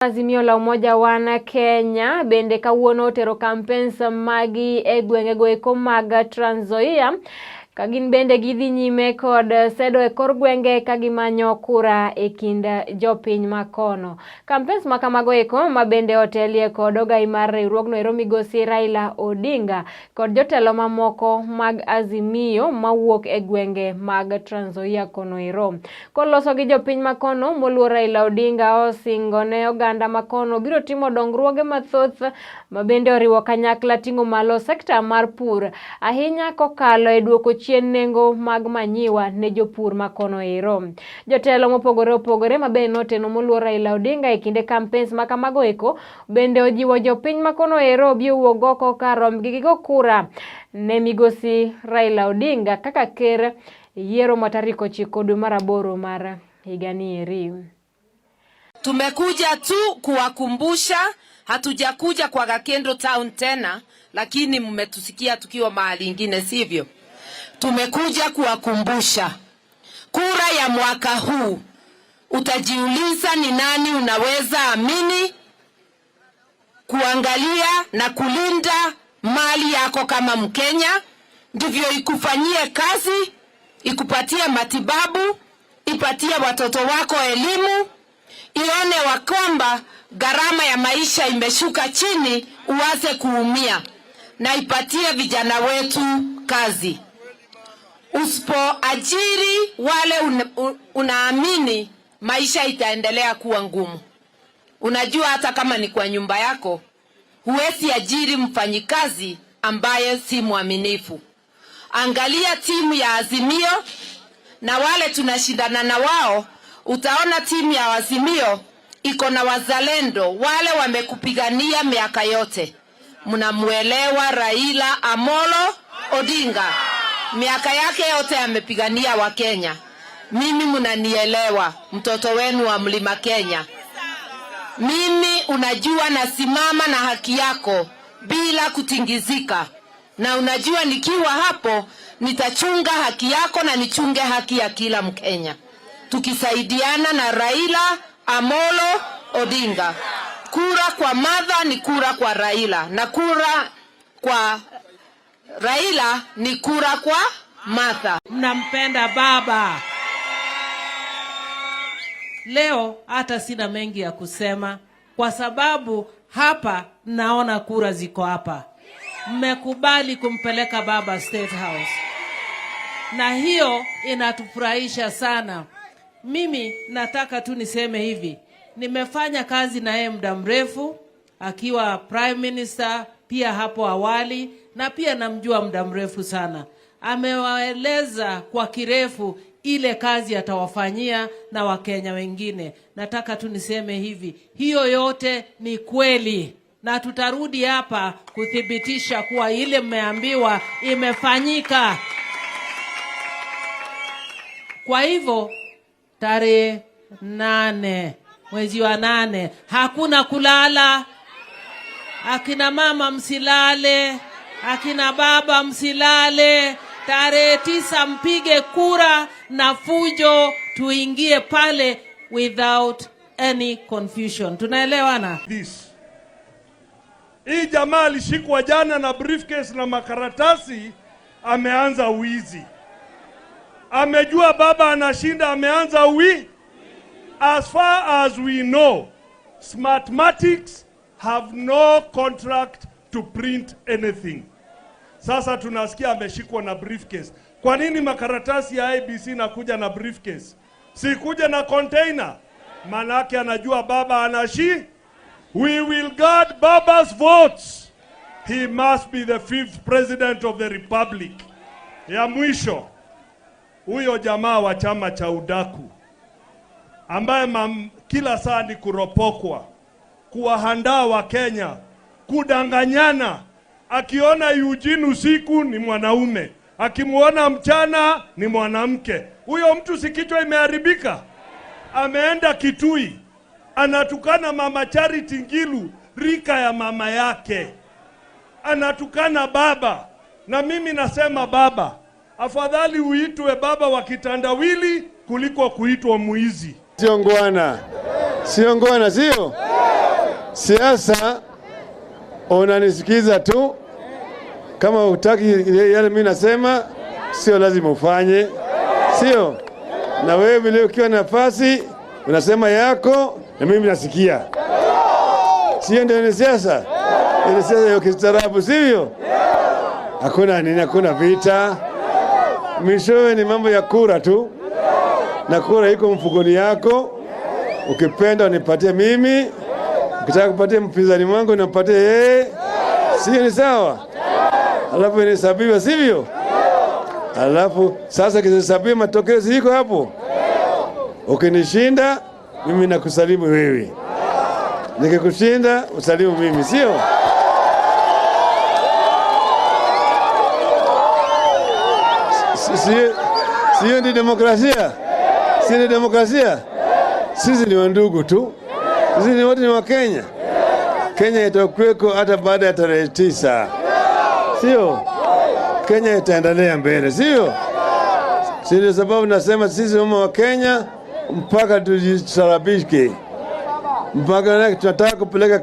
Azimio la Umoja One Kenya bende kawuono otero campaigns magi e gwengego eko mag Trans Nzoia ka gin bende gidhi nyime kod sedo e kor gwenge ka gimanyo kura e kind jopiny makono. Campaigns ma kamago eko ma bende otelie kod ogai mar riwruogno ero migosi Raila Odinga kod jotelo mamoko mag Azimio mawuok e gwenge mag Trans Nzoia kono ero. Koloso gi jopiny makono, moluor Raila Odinga osingo ne oganda makono biro timo dongruoge mathoth ma bende oriwo kanyakla ting'o malo sekta mar pur ahinya kokalo e duoko chien nengo mag manyiwa ne jopur makono ero. Jotelo mopogore opogore ma bende noteno moluor Raila Odinga e kinde campaigns ma kamago eko bende ojiwo jopiny makono ero obi owuog oko kar rombgi gigo kura ne migosi Raila Odinga kaka ker yiero ma tarik 9 dwe mar 8 mar higani eri. Tumekuja tu kuwakumbusha, hatujakuja kwa Gakindu Town tena, lakini mmetusikia tukiwa mahali ingine, sivyo? Tumekuja kuwakumbusha kura ya mwaka huu, utajiuliza ni nani unaweza amini kuangalia na kulinda mali yako kama Mkenya, ndivyo ikufanyie kazi, ikupatie matibabu, ipatie watoto wako elimu, ione wa kwamba gharama ya maisha imeshuka chini, uanze kuumia, na ipatie vijana wetu kazi. Usipoajiri wale unaamini, maisha itaendelea kuwa ngumu. Unajua, hata kama ni kwa nyumba yako, huwezi ajiri mfanyikazi ambaye si mwaminifu. Angalia timu ya Azimio na wale tunashindana na wao, utaona timu ya Azimio iko na wazalendo wale wamekupigania miaka yote. Mnamuelewa Raila Amolo Odinga, miaka yake yote amepigania Wakenya. Mimi mnanielewa, mtoto wenu wa Mlima Kenya. Mimi unajua nasimama na haki yako bila kutingizika, na unajua nikiwa hapo nitachunga haki yako na nichunge haki ya kila Mkenya, tukisaidiana na Raila Amolo Odinga. Kura kwa Martha ni kura kwa Raila, na kura kwa Raila ni kura kwa Martha. Mnampenda baba. Leo hata sina mengi ya kusema kwa sababu hapa naona kura ziko hapa. Mmekubali kumpeleka baba State House, na hiyo inatufurahisha sana. Mimi nataka tu niseme hivi, nimefanya kazi na yeye muda mrefu akiwa Prime Minister pia hapo awali, na pia namjua muda mrefu sana. Amewaeleza kwa kirefu ile kazi atawafanyia na Wakenya wengine. Nataka tu niseme hivi, hiyo yote ni kweli, na tutarudi hapa kuthibitisha kuwa ile mmeambiwa imefanyika. Kwa hivyo tarehe 8 mwezi wa 8 hakuna kulala. Akina mama msilale, akina baba msilale. Tarehe 9 mpige kura na fujo, tuingie pale without any confusion. Tunaelewana? This. Hii jamaa alishikwa jana na briefcase na makaratasi, ameanza wizi. Amejua baba anashinda, ameanza wi. As far as we know, Smartmatics have no contract to print anything. Sasa tunasikia ameshikwa na briefcase. Kwa nini makaratasi ya IEBC nakuja na briefcase? Sikuja na container. Manake anajua baba anashi. We will guard baba's votes. He must be the 5th president of the republic. Ya mwisho, huyo jamaa wa chama cha udaku ambaye kila saa ni kuropokwa, kuwahandaa wa Kenya, kudanganyana. Akiona Eugene usiku ni mwanaume, akimuona mchana ni mwanamke. Huyo mtu si kichwa imeharibika? Ameenda Kitui, anatukana mama Charity Ngilu, rika ya mama yake, anatukana baba. Na mimi nasema baba, afadhali uitwe baba wa kitandawili kuliko kuitwa mwizi. Sio ngwana, sio ngwana, sio? Siasa unanisikiza tu, kama hutaki yale mimi nasema, sio lazima ufanye, sio? Na wewe vile ukiwa nafasi unasema yako na mimi nasikia, sio? Ndio ni siasa, ni siasa ya kistaarabu, sivyo? Hakuna nini, hakuna vita. Mwishowe ni mambo ya kura tu, na kura iko mfukoni yako. Ukipenda unipatie mimi, ukitaka kupatia mpinzani wangu nimpatie yeye, sio? Ni sawa? Alafu inahesabiwa, sivyo? Alafu sasa kihesabiwa, matokeo si iko hapo. Ukinishinda mimi nakusalimu wewe, nikikushinda usalimu mimi, sio? Sio ndio demokrasia? Sio ndio demokrasia? Sisi ni wandugu tu, sisi ni wote ni Wakenya. Kenya itakuweko hata baada ya tarehe 9, sio? Kenya itaendelea mbele, sio? Si ndio sababu nasema sisi mama wa Kenya mpaka tujisarabishke, mpaka tunataka kupeleka